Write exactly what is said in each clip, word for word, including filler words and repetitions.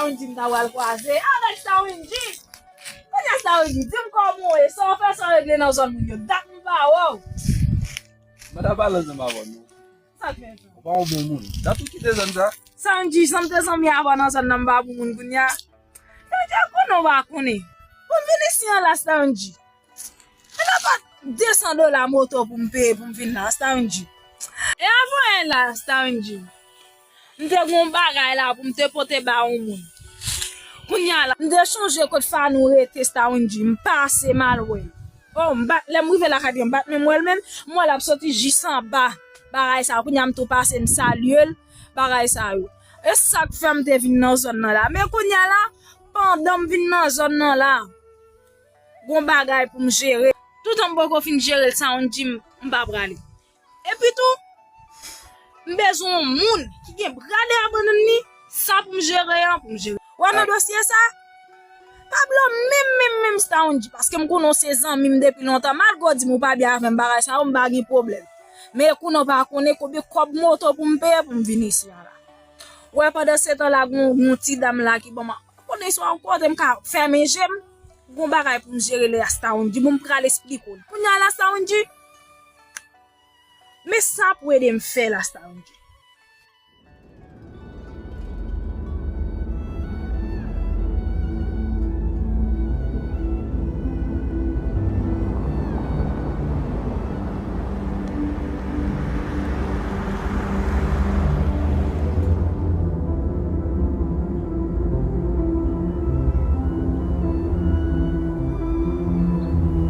Wendy, m ta pral kwaze avèk Star Wendy. Kounye a Star Wendy, di m kòman w ye, sa w fè, sa w regle nan zòn moun yo. Dat m pa wè w. Mwen ta pale ansanm avè w, non. Sa k fè sa? Ou pa yon bon moun. Dat ou kite zòn sa? Star Wendy, jan m te zanmi avè w nan zòn nan, m pa bon moun kounye a. Star Wendy, konnen w pa konnen. Pou m vin isi an la, Star Wendy. Mwen ta bat de san dola moto pou m peye pou m vin la, Star Wendy. E avan yè la, Star Wendy, m te gen yon bagay la pou m te pote ba yon moun. Kounye a la, m te chonje kot Fanou rete, Star Wendy, m pase m al wè l. Oh, m bat, lè m rive lakay li, m bat men m wè l menm, m wè l ap soti jis anba bagay sa. Kounye a m tou pase, m salye l, bagay sa yo. E sa k fè m te vin nan zòn nan la. Men kounye a la, pandan m vin nan zòn nan la, gon bagay pou m jere. Toutan m poko fin jere l, Star Wendy, m, m pa prale. Epi tou, m bezwen yon moun ki gen bra dèyè bannann li, sa pou m jere an, pou m jere. Wè nan dosye sa, pa blo menm, menm, menm Star Wendy, paske m konnen w se zanmi m depi lontan. Malgre w di m ou pa byen avè m, bagay sa yo, m pa gen pwoblèm. Men konnen w pa konnen konbyen kòb moto pou m peye pou m vin isi a la. Wè, pandan se tan la, gon, gon ti dam la ki ban m, konnen se yon kote m ka fèmen je m, gon bagay pou m jere lè a, Star Wendy, bon, m pral esplike w. Kounye a la, Star Wendy, men sa pou ede m fè la, Star Wendy.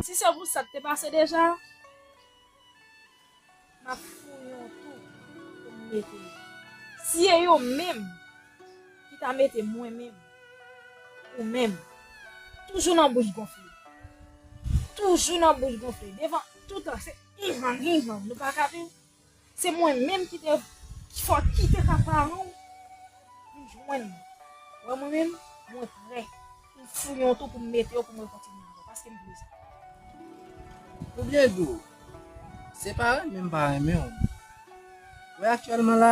Si se pou sa k te pase deja, m ap fouye yon tou pou m mete yo. Si e yo menm ki ta mete mwen menm, ou menm, toujou nan bouch gonfle. Toujou nan bouch gonfle. Devan tout an, se ijan, ijan, nou pa ka viv. Se mwen menm ki te fò kite kay paran w pou m jwenn mwen. Wè mwen menm, mwen prè pou m fouye yon tou pou m mete yo pou mwen kontinye avè w, paske m vle sa. Oubyen di w, se pa renmen m pa renmen w. Wè aktyèlman la,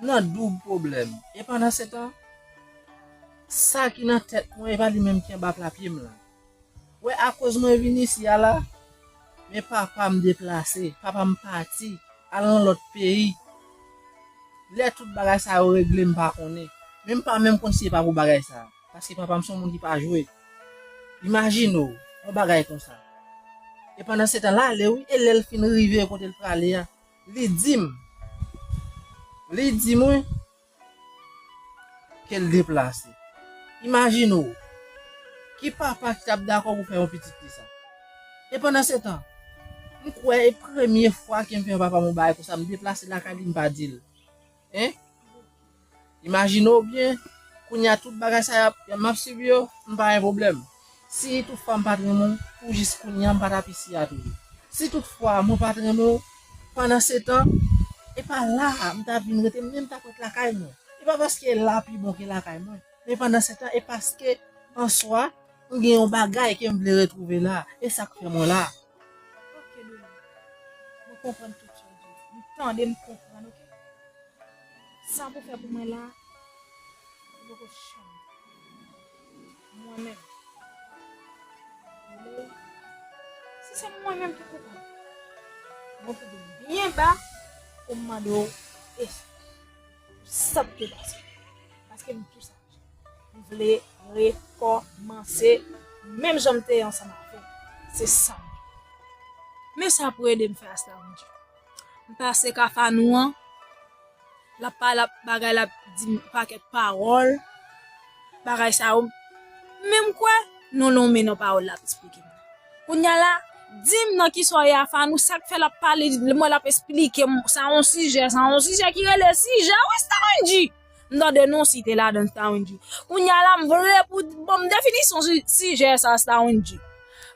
m nan doub pwoblèm. E pandan se tan, sa ki nan tèt mwen, e pa li menm ki anba pla pye m la. Wè, akoz mwen vin isi a la, men papa m deplase, papa m pati, al nan lòt peyi. Lè tout bagay sa yo regle, m pa konnen. Men m pa menm konn si e pa pou bagay sa. Paske papa m se yon moun ki pa jwe. Imajine w, yon bagay konsa. E pandan se tan l ale wi, e lè l fin rive kote l prale a, li di m, li di mwen, ke l deplase. Imajine w, ki papa ki t ap dakò pou fè yon pitit li sa? E pandan se tan, m kwè e premye fwa ke m fè papa m yon bagay konsa, m deplase lakay li, m pa di l. Hein? Imajine w byen, kounye a tout bagay sa y ap, y ap, m ap sibi yo, m pa gen pwoblèm. Si toutfwa m pa t renmen w, pou jis kounye a, m pa t ap isi a toujou. Si toutfwa mwen pa t renmen w, pandan se tan, e pa la a m t ap vin rete, men m t ap ret lakay mwen. E pa paske la pi bon ke lakay mwen, men pandan se tan, e paske, an swa, m gen yon bagay ke m vle retwouve la, e sa k fè mwen la. Ok, Dola. Mwen konprann tout sa w di. M tande, m konprann, ok? Sa pou fè pou mwen la, li poko chanm. Mwen menm. Anmwey. Si se mwen menm ki koupab, mwen pou vin byen ba pou m mande w eskiz pou sa k te pase. Paske m tou sa. M vle rekòmanse menm jan m te ye ansanm avè w. Se sa m vle. Men sa pou ede m fè a, Star Wendy. M pase kay Fanou an, l ap pale, l ap bagay, l ap di m pakèt pawòl, bagay sa yo. Men m kwè, non, non, men non, pawòl l ap esplike m. Kounye a la, di m nan kisa w ye a Fanou, sa k fè l ap pale, mwen l ap esplike m, sa yon sijè, sa yon sijè ki rele sijè, wi, Star Wendy. M tande non site ladan, Star Wendy. Kounye a la, m vle pou ban m definisyon si-, sijè sa, Star Wendy.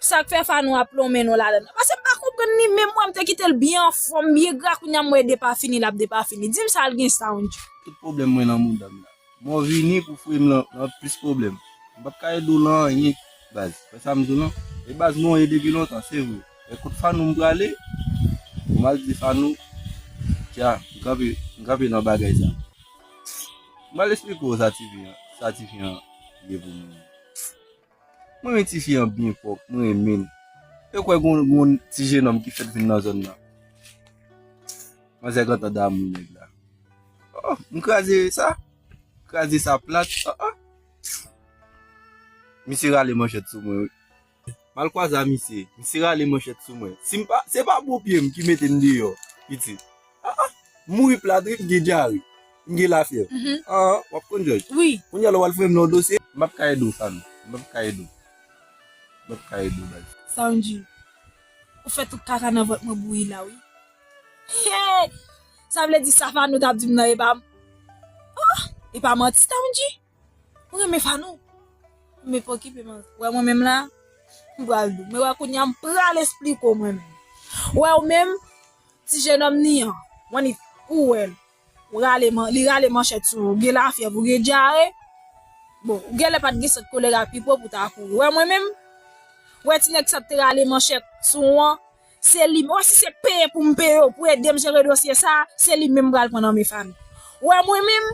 Sa k fè Fanou ap lonmen non ladan. Paske m pa konprann li, menm mwen, m te kite l byen anfòm, byen gra, kounye a m wè depafini, l ap depafini. Di m sa l gen, Star Wendy. Tout pwoblèm mwen nan mouda m la. Mwen vini pou fouye m nan, nan plis pwoblèm. M p ap ka ede w nan anyen, baz. Wè sa m di w lan? E baz, mwen ye depi lontan, se vre. E kot Fanou m prale, pou m al di Fanou, tya, m kanpe, m kanpe nan bagay sa. M pral esplike w sa tifi an, sa tifi an ye pou mwen. Mwen renmen tifi an byen pwòp, mwen renmen l. E kwè gon, gon ti jenòm ki fèk vin nan zòn nan. Manzè gentan damou nèg la. Oh, m kraze sa. Kraze sa plat. Oh, oh. Misye rale manchèt sou mwen, wi. M al kwaze a misye. Misye rale manchèt sou mwen. Si m pa, se pa bon pye m ki mete m deyò, pitit. Ah, ah. M mouri plat, wi, m gen dyare. M gen lafyèv. Mhm. Ah, w ap konn jòj. Wi. Kounye a la w al fè m nan dosye. M p ap ka ede w, Fano. M p ap ka ede w. M p ap ka ede w, baz. Sanji, ou fè tout kaka nan vant mwen bouyi la, wi. Hey! Sa vle di sa Fano t ap di m nan, e pa, oh, e pa manti, Sanji. Ou renmen Fano? Men pa okipe m. Wè mwen menm la, m pral di w. Men wè kounye a m pral esplike w mwen menm. Wè ou menm, ti jenòm ni an, w annik ou wè l. Ou rale man, li rale manchèt sou ou, ou gen lafyèv, ou gen dyare. Bon, ou genlè pa t gen sant kolera Pipo pou ta kouri. Wè mwen menm, wè ti nèg sa te rale manchèt sou ou an, se li, wè si se peye pou m peye w, pou ede m jere dosye sa, se li menm m pral pran nan men Fano. Wè mwen menm,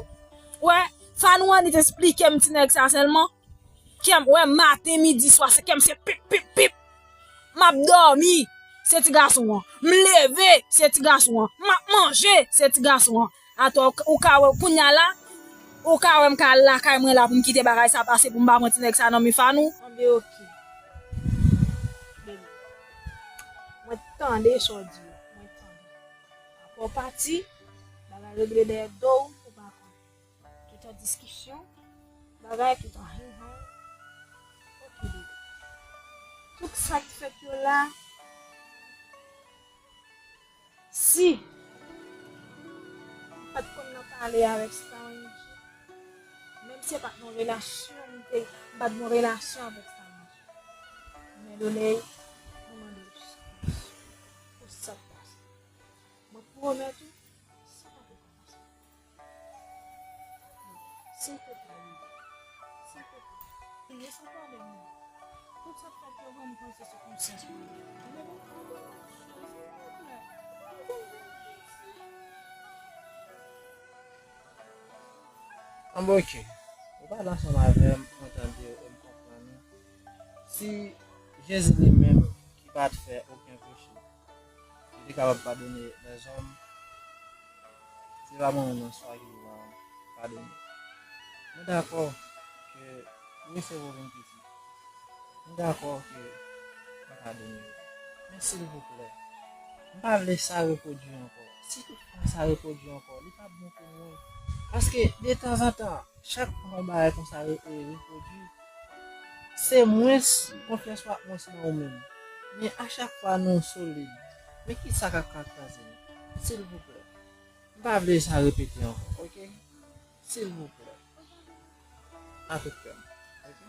wè, Fano annik esplike m ti nèg sa sèlman. Kè m, wè, maten, midi, swa, se kè m se pip, pip, pip. M ap dòmi, se ti gason an. M leve, se ti gason an. M ap manje, se ti gason an. Atò, ou ka wè, kounye a la, ou ka wè m ka al lakay mwen la pou m kite bagay sa pase pou m pa pran ti nèg sa nan men Fano. Anben, oke. Bebe. Mwen tande sa w di yo. Mwen tande. Apre w pati, bagay regle dèyè do w, ou pa konnen. Tout an diskisyon, bagay tout an hinhan. Oke, bebe. Tout sa k fèt yo la, si m pa t konn nan pale avèk Sawenji, menm si se pa t yon relasyon, m te, m pa t gen yon relasyon avèk Sawenji. Men Loley, mwen mande w eskiz pou sa k pase. Mwen pwomèt ou, sa p ap rekòmanse. Silvouplè, Lili. Silvouplè. Lili, sa pwòblèm ou? Tout sa k fèt yo, ban m panse sou konsyans mwen. Men bon, silvouplè. Anben, oke. Ou pale ansanm avè m, mwen tande w e m konprann ou. Si Jezi li menm ki pa t fè okenn peche, li te kapab padone lèzòm, se pa mwen menm nan swa ki pou pa padone. Mwen dakò ke ou resevwa w vin pitit. Mwen dakò ke mwen padone w. Men silvouplè, m pa vle sa repwodui ankò. Si toutfwa sa repwodui ankò, li p ap bon pou mwen. Paske detanzantan, chak fwa yon bagay konsa re-, e, repwodui, se mwens konfyans w ap mwens nan ou menm. Men a chak fwa nou solid. Men kisa k ap ka kraze nou? Silvouplè. M pa vle sa repete ankò, oke? Silvouplè. A tout kè m, oke?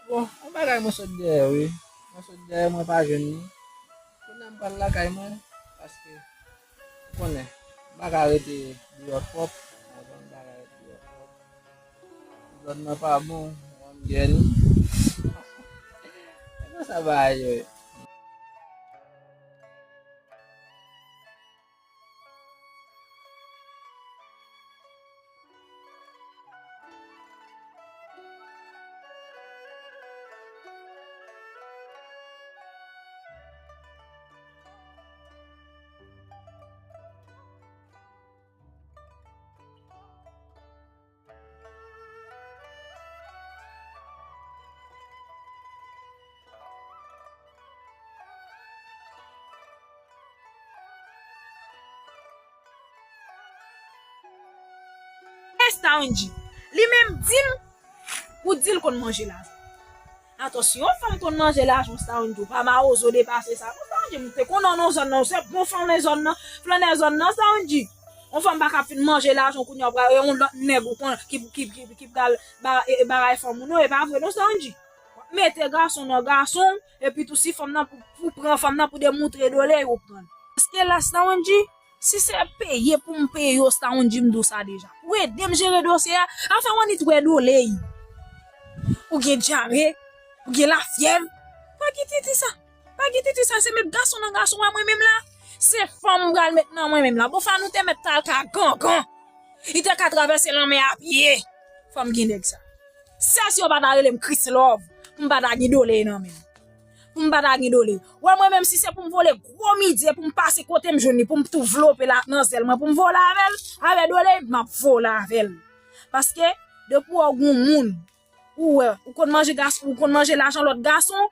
Bon, yon bagay mwen sot dèyè, wi. Mwen sot dèyè, mwen pa jwenn li. Kounye a m pral lakay mwen, paske, ou konnen, m pa ka rete deyò twòp. Mwen konn m pa ka rete deyò twòp. Zòn nan pa bon, mwen m gen li. E konsa bagay yo ye. Esta Wendy, li menm di m pou di l konn manje lajan. Atò, si yon fanm konn manje lajan, Esta Wendy, ou pa mawozo depase sa. Esta Wendy, m te konnen w nan zòn nan, ou se bon fanm nan zòn nan, flannè zòn nan, Esta Wendy. Yon fanm pa ka fin manje lajan, kounye a w pral, e yon lòt nèg ou konn, ki, ki, ki, ki pral ba-, e, e bagay fanm ou, non, e pa vre, non, Esta Wendy. W ap mete gason nan gason, epi tou si fanm nan pou, pou pran fanm nan pou demoutre dole yo pran l. Paske la, Esta Wendy, si se peye pou m peye yo, Esta Wendy, m di w sa deja. Pou ede m jere dosye a, afè w annik wè dole. Ou gen dyare, ou gen lafyèv. Pa gen titi sa. Pa gen titi sa, se met gason nan gason, wè mwen menm la. Se fanm m pral met nan mwen menm la. Bon, Fanou te mèt t al ka gangan. Li te ka travèse lanmè a pye. Fò m gen nèg sa. Sèl si yo pa ta rele m Chris Love, pou m pa ta gen Doley nan men m. Pou m pa ta gen Doley. Wè mwen menm, si se pou m vole gwo midye, pou m pase kote m jwenn li, pou m tou vlope la nan zèl mwen, pou m vole avè l, avè Doley, m ap vole avè l. Paske, depi w gon moun, ou wè, ou konn manje gason, ou konn manje lajan lòt gason,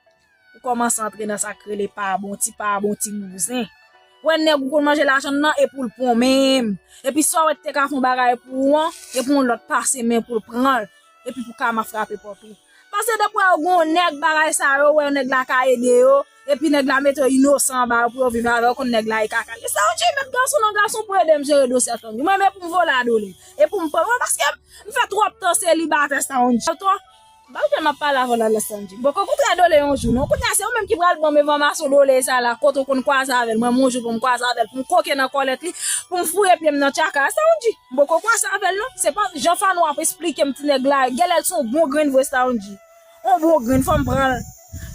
ou kòmanse antre nan sa k rele pa bon, ti pa bon, ti bouzen. Wè nèg ou konn manje lajan l nan, e pou l pran menm. Epi sa w wè te ka fè yon bagay pou ou an, e pou yon lòt pase men pou l pran l. Epi pou kama frape pòt ou. Paske depi w gon nèg bagay sa yo, wè nèg la ka ede yo, epi nèg la mete yo inosan anba yo pou yo viv avè yo, konn nèg la e kaka. E sa yo di, met gason nan gason pou ede m jere dosye a, tann. Mwen menm pou m vole a Doley. E pou m pran, paske m fè twòp tan selibatè, sa yon di. Twò, ba ou tèlman ap pale avè w la, Sandy. Bon, kontre Doley yon jou, non. Kounye a, se ou menm ki pral ban m enfòmasyon Doley sa la, kote w konn kwaze avè l. Mwen, yon jou pou m kwaze avè l, pou m koke nan kòlèt li, pou m foure pye m nan tchaka, Sandy. M poko kwaze avè l, non. Se pa jan Fanou ap esplike m ti nèg la, genlè l se yon bon grenn vre, Sandy. Yon bon grenn, fò m pran l.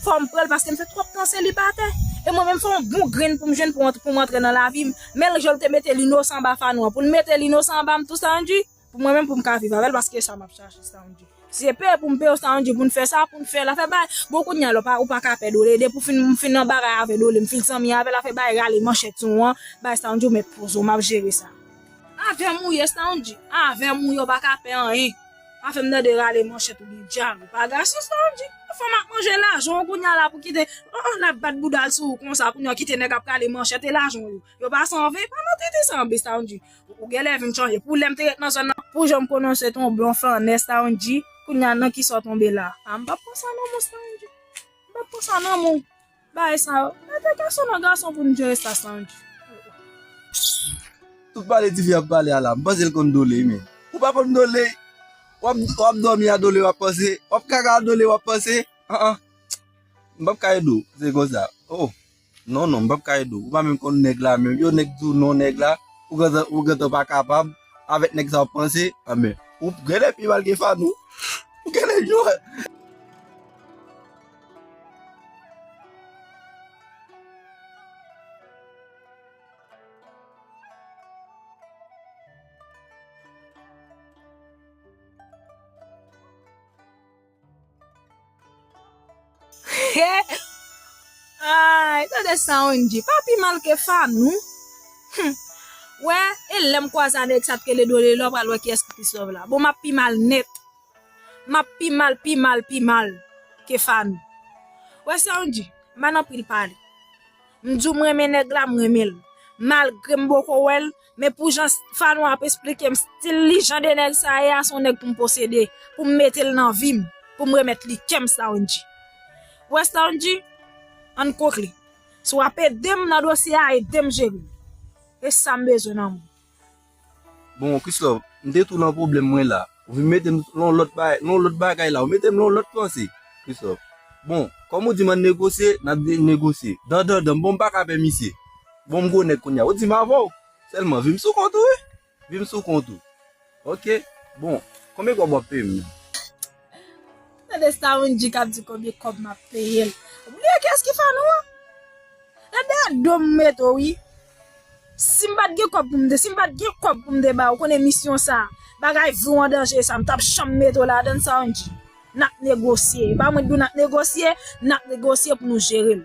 Fò m pran l, paske m fè twòp tan selibatè. E mwen menm, fò yon bon grenn pou m jwenn pou, pou m antre nan lavi m. Men jan l te mete l inosan anba Fanou an, pou l mete l inosan anba m tou, Sandy. Pou mwen menm, pou m ka viv avè l, paske sa m ap chache, Sandy. Si se peye pou m peye w, Sandy, pou n fè sa, pou n fè l, afè bay. Bon, kounye a la, ou pa, ou pa ka pè Doley. Depi w fin, m fin nan bagay avè Doley, m fin zanmi avè l, afè bay rale manchèt sou ou an, bay Sandy, ou mèt poze w, m ap jere sa. Avè m ou ye, Sandy. Avè m ou ye, ou pa ka pè anyen. Afè m tande rale manchèt, ou gen dyab, ou pa gason, Sandy. Fanm ap manje lajan w kounye a la pou kite, oh, oh, l ap bat bouda l sou ou konsa, kounye a kite nèg ap rale manchèt e lajan w yo. Yo pa sanve, pa nan tete sanve, Sandy. Ou genlè vin chanje. Pou lè m te ret nan zòn nan, pou jan m konnen w se te yon bon flannè, Sandy, kounye a nan kisa w tonbe la? A, m p ap pran sa nan men w, Sandy. M p ap pran sa nan men w. Bagay sa yo. Mete gason nan gason pou n jere sa, Sandy. Tout pale tifi ap pale a la, m panse l konn Doley, men. Ou pa konn Doley. W ap, w ap dòmi a Doley, w ap panse. W ap kaka a Doley, w ap panse. An, an. M p ap ka ede w, se konsa. Oh. Non, non, m p ap ka ede w. Ou pa menm konn nèg la menm. Yo, nèg di w non nèg la. Ou gentan, ou gentan pa kapab. Avèk nèg sa w ap panse. Anben, ou genlè pi mal ke Fanou. Ou genlè jwe. Ay, tande sa w di. Pa pi mal ke Fanou. Hmm. Wè, e lè m kwaze a nèg sa t rele Doley la, w pral wè kiyès ki pi sòv la. Bon, m ap pi mal nèt. M ap pi mal, pi mal, pi mal ke Fanou. Wè sa w di, m pa nan pil pale. M di w m renmen nèg la, m renmen l. Malgre m poko wè l, men pou jan Fanou ap esplike m stil li, jan de nèg sa ye a, se yon nèg pou m posede, pou m mete l nan vi m, pou m remèt li kè m, sa w di. Wè sa w di, ann konkli. Si w ap ede m nan dosye a, ede m jere l. E sa m bezwen nan moun. Bon, Christophe, m te tou nan pwoblèm mwen la. Ou vin mete m nan yon lòt bagay, nan yon lòt bagay la. Ou mete m nan yon lòt panse, Christophe. Bon, kòm ou di m ann negosye, n ap de-, negosye. Dan, dan, dan, bon, m pa ka pè misye. Bon, m gwo nèg kounye a. Ou di m avè w. Sèlman, vi m sou kont ou, wi. Vi m sou kont ou. Ok. Bon, konbyen kòb w ap peye m? Tande sa w di k ap di konbyen kòb m ap peye l. Ou bliye kiyès ki Fanou an? E dèyè do m mete w, wi. Si m pa t gen kòb pou m te, si m pa t gen kòb pou m te ba w, konnen misyon sa, bagay vi w an danje sa, m t ap janm mete w ladan l, sa w di. N ap negosye. E pa mwen k di w n ap negosye, n ap negosye pou nou jere l.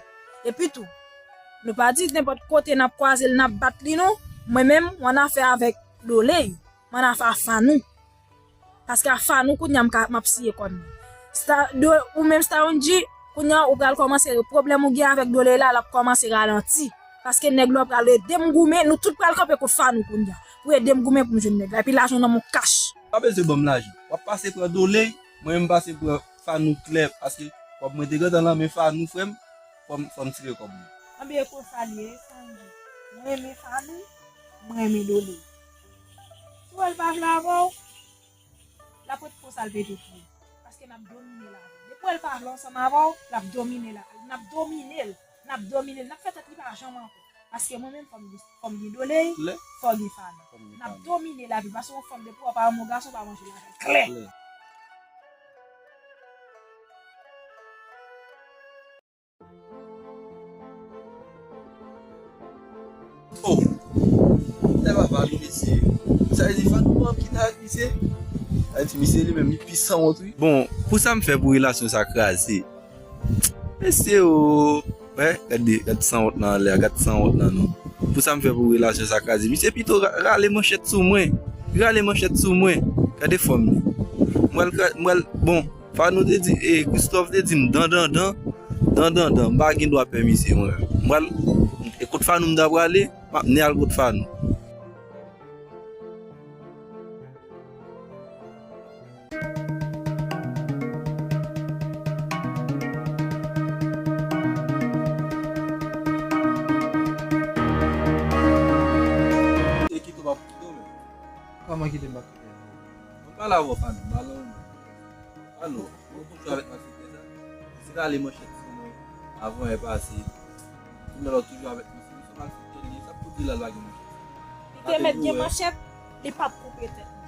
Epi tou, nou pa di nenpòt kote n ap kwaze l, n ap bat li, non. Mwen menm, m annafè avèk Doley. M annafè a Fanou. Paske a Fanou kounye a m ka, m ap siye kòd mwen. Sa, do, ou menm sa w di, kounye a ou pral kòmanse, pwoblèm ou gen avèk Doley la, l ap kòmanse ralanti. Paske nèg la pral ede m goumen, nou tout pral kanpe kot Fanou kounye a. Pou ede m goumen pou m jwenn nèg la. Epi lajan nan men w kach. Pa bezwen ban m lajan. W ap pase pran Doley, mwen menm pase pran Fanou klè, paske kòb mwen te gentan nan men Fanou, frè m, fò m, fò m tire kòb mwen. Anben, e konsa l ye, sa m di. Mwen renmen Fanou, mwen renmen Doley. Si w wè l pa vle avè w, l ap ret konsa l pete pye. Paske n ap domine lavi l. Depi w wè l pa vle ansanm avè w, l ap domine la, n ap domine l. N ap domine l. N ap fè tèt li pa janm ankò. Paske mwen menm, fò m gen, fò m gen Doley, fò gen Fanou. N ap domine lavi l. Paske yon fanm depi w wè pa renmen yon gason, pa manje lajan l. Klè. Klè. Oh! Sa va pa vin mesye. Sa vle di Fanou pa kite ak misye. Sa vle di misye li menm li pi sanwont wi. Bon, pou sa m fè pou relasyon sa kraze. Mesye o. Wè, gade, gade sanwont lan anlè, gade sanwont lan non. Pou sa m fè pou relasyon sa kraze. Misye pito ra- rale manchèt sou mwen. Rale manchèt sou mwen. Gade fòm li. M pral kra- m pral, bon, Fanou te di, e, Christophe te di m dan, dan, dan, dan, dan, dan. M pa gen dwa pè misye mwen. M pral, e kot Fanou m ta prale, m ap ne al kot Fanou. E kite w pa kite w menm. Kòman kite m pa kite? Mwen pale avè w Fanou, m pale avè w. Alo, ou toujou avèk malfektè sa? Si l ale manchèt sou mwen, avan e pase. Kounye a l toujou avèk misye, misye malfektè li, sa pou di l al lage manchèt. Li te mèt gen manchèt, li p ap koupe tèt mwen.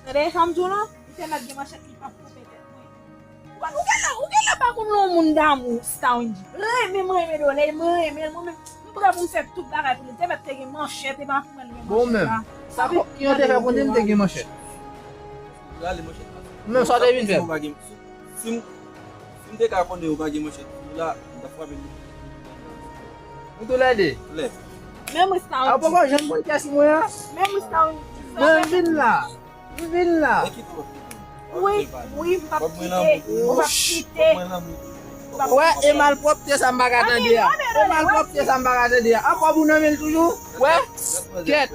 Tande sa m di w lan? Li te mèt gen manchèt, li p ap koupe tèt mwen. Ou, ou genlè, ou genlè pa konn yon moun damou, Star Wendy. Renmen m renmen Doley, mwen renmen l, mwen menm. M prè pou m fè tout bagay pou li. Te mèt te gen manchèt, e pa pou mwen li gen manchèt la. Bon, menm, sa ki an te fè konnen m te gen manchèt? Menm sa w te vin fè. Si m, si m te ka konnen ou pa gen manchèt, la, m t ap frape l. Nou toulède. Menm Star Wendy. A poko janm konn kiyès mwen an? Menm Star Wendy. Mwen vin la. M vin la. Wi, wi, m p ap kite. M p ap kite. Wè, e malpwòpte sa m pa ka tande a. E malpwòpte sa m pa ka tande a. Ankò pou nan men l toujou. Wè, kèt.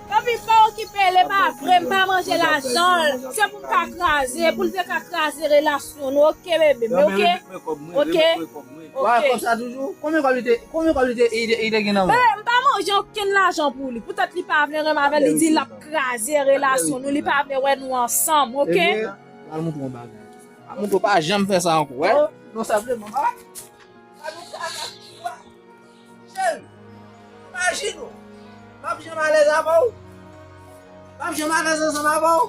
Papi, pa okipe l, e pa vre, m pa manje lajan l. Se pou m ka kraze, pou l te ka kraze relasyon nou, oke, bebe m, oke? Oke? Wè, kòb sa toujou. Konbyen kòb li te, konbyen kòb li te, li te, li te gen nan men? Be, m pa manje okenn lajan pou li. Poutèt li pa vle renmen avè l, li di l ap kraze relasyon nou, li pa vle wè nou ansanm, oke? Al montre yon bagay. Al montre w pa janm fè sa ankò, wè. Non, sa vle, manman. Cheri, imajine w. M ap janm alèz avè w. M ap janm alèz ansanm avè w.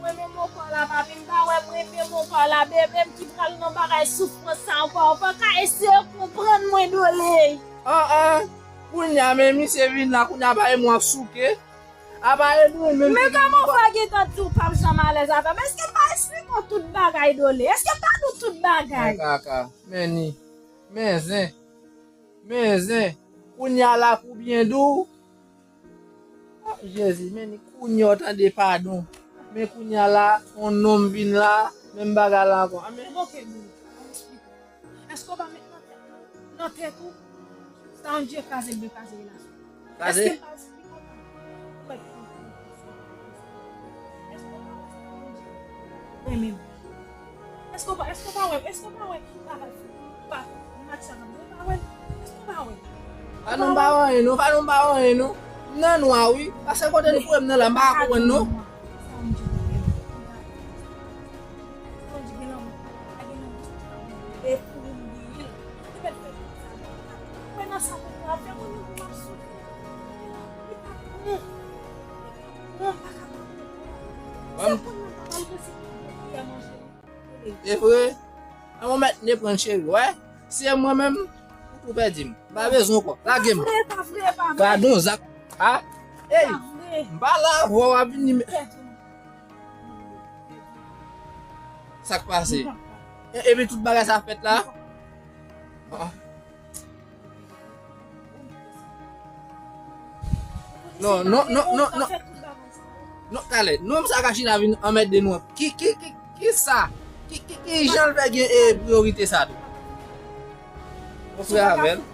Mwen menm ankò la, papi, m pa wè mwen menm ankò la, bebe m ki pral nan bagay soufrans sa ankò. Ou pa ka eseye konprann mwen, Doley. An, an. Kounye a, men misye vin la, kounye a, pa e mwen w ap souke. A pa e mwen menm ki vin. Men kòman w fè gentan di w p ap janm alèz avè m? Èske m pa esplike w tout bagay, Doley? Èske m pa di w tout bagay? Kaka, men ni. Men zen. Men zen. Kounye a la kou byen dou. Ah, Jezi, men ni kounye a w tande padon. Men kounye a la, yon nonm vin la, menm bagay la ankò. Amen. Èske w pa met nan tèt, nan tèt ou, Star Wendy kraze, l vle kraze relasyon? Kraze? Èske m pa esplike w sa? Ou wè ki konprann? Èske w pa wè Star Wendy renmen m? Èske w pa, èske w pa wè, èske w pa wè bagay pa match sa k ap jwe, w pa wè? Èske w pa wè? Fanou m pa wè anyen non, Fanou m pa wè anyen non. M nan nwa wi, paske kote l foure m nan la, m pa ka konprann non. Sa w di gen lanmou, pa gen lanmou, sa w di gen lanmou. E pou m bliye l. Li mèt fè tout sa. Mwen nan sa pou mwen ap fè mwen menm pou m ap soufri. Li pa bon. Li pa bon, m pa ka pa bon. Se konn nan pa pral resi pou mwen manje. E vre? An mwen mèt ne pran cheri, wè. Si e mwen menm, ou tou pèdi m. M pa bezwen w ankò. Lage m. Pa vre, pa vre, pa vre. Gadon zak. A? Ey! Pa vre. M pa la, vwa w ap vini. Pèdi m. Sa k pase? E, epi tout bagay sa fèt la? Ah. Non, non, non, non, non. Non, talè, nonm sa ka chita vin anmède nou. Ki, ki, ki, ki sa? Ki, ki, ki jan l fè gen, e, priyorite sa tou? Ou frè avè l?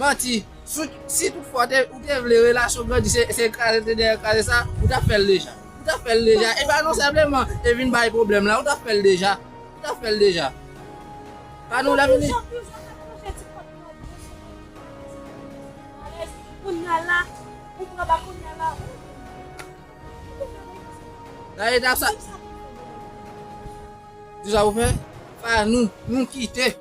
Manti. Si, si toutfwa te, ou te vle relasyon grandi, se, se kraze te dèyè kraze sa, ou t ap fè l deja. Ou t ap fè l deja. E pa non senpleman, e vin bay pwoblèm la, ou t ap fè l deja. Ou t ap fè l deja. Pa nou la vini. Kounye a la, ou pran ba kounye a la. Nan etap sa. Di sa ou fè? Pa nou, nou kite.